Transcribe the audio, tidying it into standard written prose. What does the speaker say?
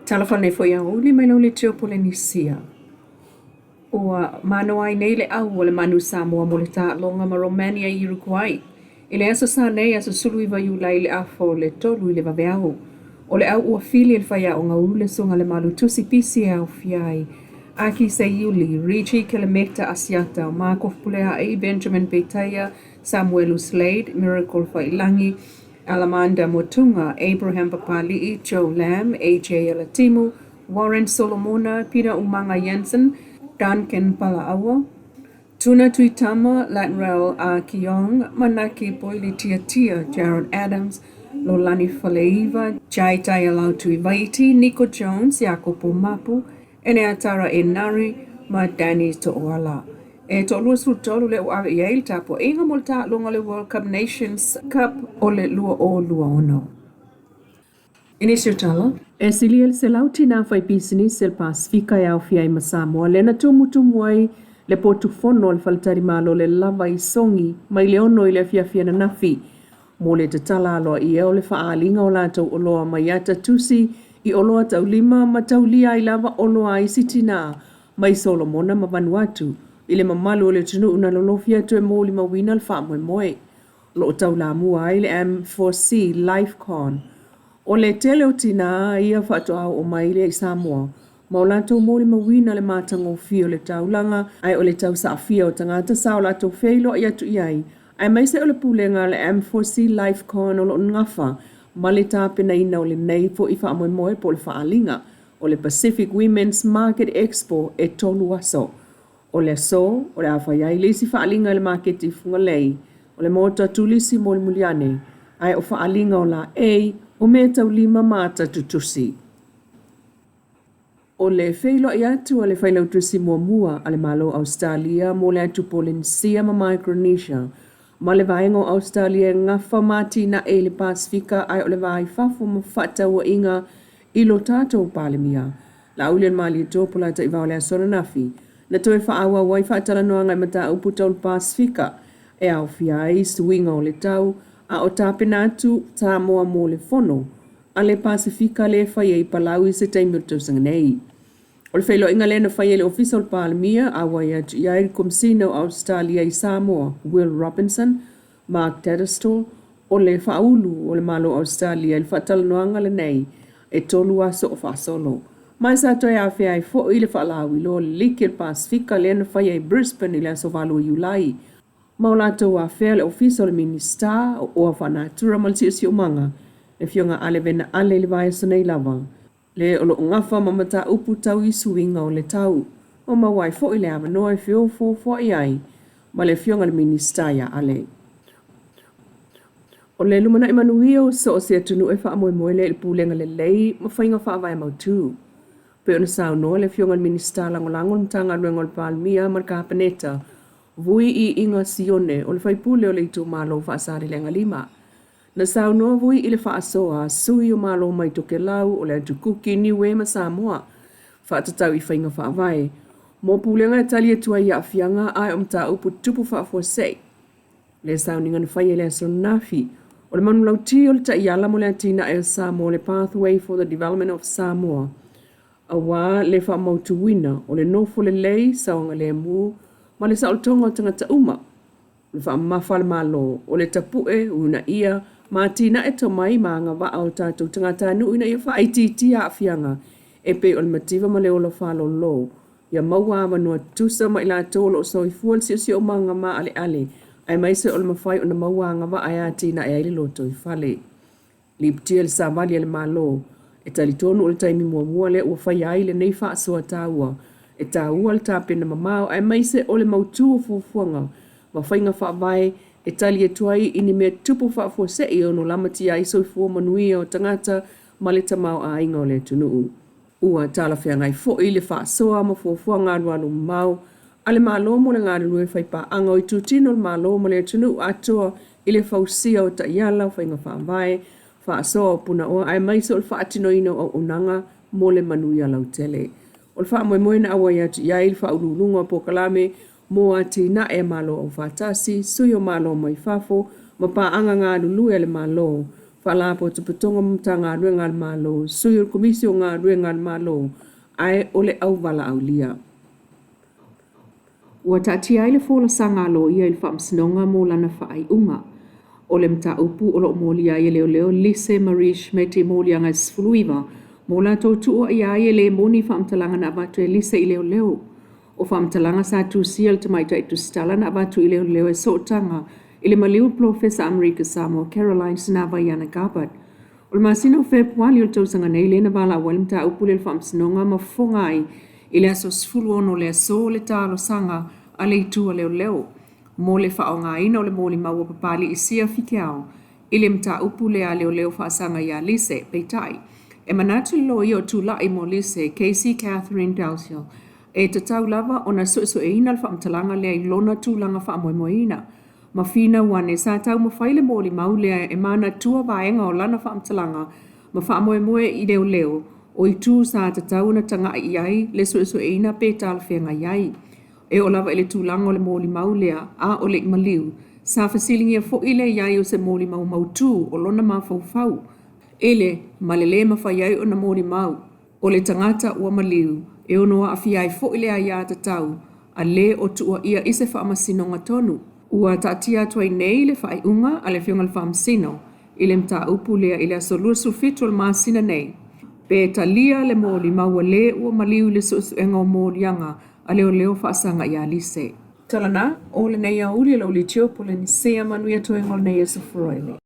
Talofa nei foi aoauli mai lau leitio Polenisia. Ua manoa ai nei le ʻau o le Manu Samoa mo le taaloga ma Romania i Uruguay i le Aso Sa nei, aso 19 Iulai i le afa o le 3 i le vaveao. O le ʻau ua fili e le faiaoga ulu le Susuga Lemalu Tusi Pisi e aofia ai Aki Seiuli, Richie Kelemeta Asiata, Marco Fepuleai, Benjamin Petaia, Samuelu Slade, Miracle Faiilagi, Alamanda Motuga, Abraham Papali'i, Joe Lam, AJ Alatimu, Warren Solomona, Peter Umaga Jensen, Duncan Palaaua, Tuna Tuitama, Latrell Ah Kiong, Manake Poili Tiatia, Jared Adams, Lolani Faleiva, Jai Taialau Tuivaiti, Nico Jones, Iakopo Mapu, Eneatara Enari ma Danny To'oala. E toa-23 lea ua ave i ai le tapuaiga mo le taaloga o le World Cup Nations Cup o le 2026. I nisi o tala, e silia i le 100 tinā faipisinisi o le Pasefika e aofia ai ma Samoa lea na tumutumu ai le potu fono a le faletalimalo le lava i Sogi mai le 6 i le afiafi ananafi mo le tatala aloaia o le faaaliga o latou oloa mai ata tusi i oloa taulima ma taulia ai lava oloa a isi tinā mai Solomona ma Vanuatu i le mamalu o le atunuu na lolofi atu e molimauina le faamoemoe o lo o taulamua ai le M4C LifeCon. O le tele o tinā ia faatoa oo mai lea i Samoa ma o latou molimauina le matagofie o le taulaga ae o le tausaafia o tagata sa o latou feiloai atu i ai aemaise o le pulega a le M4C LifeCon o lo o gafa ma le tapenaina o lenei foi faamoemoe po o le faaaliga o le Pacific Women's Market Expo e tolu aso. O le aso, o le a fai ai le isi faaaliga i le maketi i Fugalei, o le Maota Tulisi mulimuli ane, ae o faaaliga o laei, o meataulima ma ata tutusi. O le feiloai atu a le Failautusi muamua a le Malo o Ausetalia mo le atu Polenisia ma Micronesia ma le Vaega o Ausetalia e gafa ma atinae i le Pasefika ae o le va i fafo ma fefaatauaiga i lo tatou Palemia, Laaulialemalietoa Polataivao o le aso ananafi, na toe faaauau ai faatalanoaga i mataupu tau le Pasefika e aofia ai suiga o le tau a o tapena atu Samoa mo le Fono a le Pasefika lea e fai ai i Palau i se taimi o le tausaga nei. O le feiloaiga lea na faia i le Ofisa o le Palemia, auai atu i ai le Komesina o Ausetalia i Samoa, Will Robinson, Mark Tattersall, o le faaulu o le Malo o Ausetalia i le faatalanoaga lenei e tolu aso o faasolo. Ma sa toe afea ai foi le faalauiloa o le Liki o le Pasefika lea na faia i Brisbane i le aso 8 o Iulai. Ma o latou afea le Ofisa o le Minisita o Oa Faanatura ma le Siosiomaga, le Afioga Ale Vena Ale i le vaiaso nei lava, le o lo o gafa ma mataupu tau i suiga o le tau, ma maua ai foi le avanoa e feofoofoai ai ma le Afioga i le Minisita ia Ale. O le lumanai manuia o so o se atunuu e faamoemoe lea i le pulega lelei ma faiga faavae mautu. Pei ona saunoa le Afioga i le Minisita Lagolago o le Matagaluega o le Palemia ma le Kapeneta, Vui i Iga Sione, o le faipule o le itumalo o Faasaleleaga 5. Na saunoa Vui i le faasoa a sui o Malo mai Tokelau, o le Atu Kuki, Niue ma Samoa, faatatau i faiga faavae mo pulega e tali atu ai i aafiaga ae o mataupu tutupu faafuasei. Le sauniga na faia i le aso ananafi, o le manulauti o le taiala mo le atinae o Samoa, le Pathway for the Development of Samoa, aua le faamautuina o le nofo lelei, saogalemu ma le saolotoga o tagata uma. O le faamamafa a le Malo, o le tapue, uunaia, ma atinae tomai ma agavaa o tatou tagatanuu ina ia faaitiitia aafiaga e pei o le mativa ma le ola faalolo, ia maua avanoa tutusa ma i latou o lo o soifua le siosiomaga maaleale aemaise o le mafai ona maua agavaa e atinae ai le lotoifale. Lipotia le savali a le Malo, e talitonu o le taimi muamua lea ua faia ai lenei faasoa taua. E taua le tapena mamao aemaise o le mautu o fuafuaga ma faiga faavae e tali atu ai i ni mea tupu faafuasei e ono lamatia ai soifua manuia o tagata ma le tamaoaiga o le atunuu. Ua talafeagai foi le faasoa ma fuafuaga alualu mamao a le Malo mo le galulue faipaaga o itutino o le Malo ma le atunuu atoa i le fausia o taiala, o faiga faavae, faasoa o punaoa aemaise o le faatinoina o auaunaga mo le manuia lautele. O le faamoemoe na auai atu i ai le Faauluuluga o Polokalame mo Atinae a Malo Aufaatasi, Sui o Malo mai Fafo ma Paaga Galulue a le Malo. Faalapotopotoga ma Matagaluega a le Malo, Sui o le Komisi o Galuega a le Malo, ae o le auvalaaulia. Ua taatia ai le folasaga a loia i le Faamasinoga mo lana faaiuga. O le mataupu o lo o molia ai e leoleo Lise Marie Schmidt i moliaga e 19 mo latou tuuaia ai e le moni faamatalaga na avatu e Lise i leoleo. O faamatalaga sa tusia e le tamaitai tusitala na avatu i leoleo e sootaga i le maliu o Polofesa Amerika Samoa Caroline Sinavaiana Gabbard. O le masina o Fepuali o le tausaga nei lea na valaau ai le mataupu lea i le Faamasinoga ma fofoga ai i le aso 16 o le aso le talosaga a le itu a leoleo mo le faaaogaina o le molimau a Papalii Sia Fikeao i le mataupu lea a leoleo faasaga iā Lise. Peitai, e manatu le loia o tulai mo Lise, Casey Catherine Dalziel, e tatau lava ona suesueina le faamatalaga lea i lona tulaga faamoemoeina. Ma finau ane, sa taumafai le molimau lea e manatua vaega o lana faamatalaga ma faamoemoe i leoleo, o itu sa tatau ona tagai i ai le suesueina pe talafeagai ai. E oo lava i le tulaga o le molimau lea a o le i maliu, sa fesiligia foi le i ai o se molimau mautū o lona mafaufau i le ma le lē mafai ai ona molimau o le tagata ua maliu, e ono aafia ai foi le aiatatau a lē o tuuaia i se faamasinoga tonu. Ua taatia atu ai nei le faaiuga a le Afioga i le Faamasino i le mataupu lea i le aso 27 o le masina nei, pe talia le molimau a lē ua maliu i le suesuega o moliaga a leoleo faasaga iā Lise. Tala na, o lenei aoauli e lau Litio Polenisia, manuia toega o lenei aso Faraile.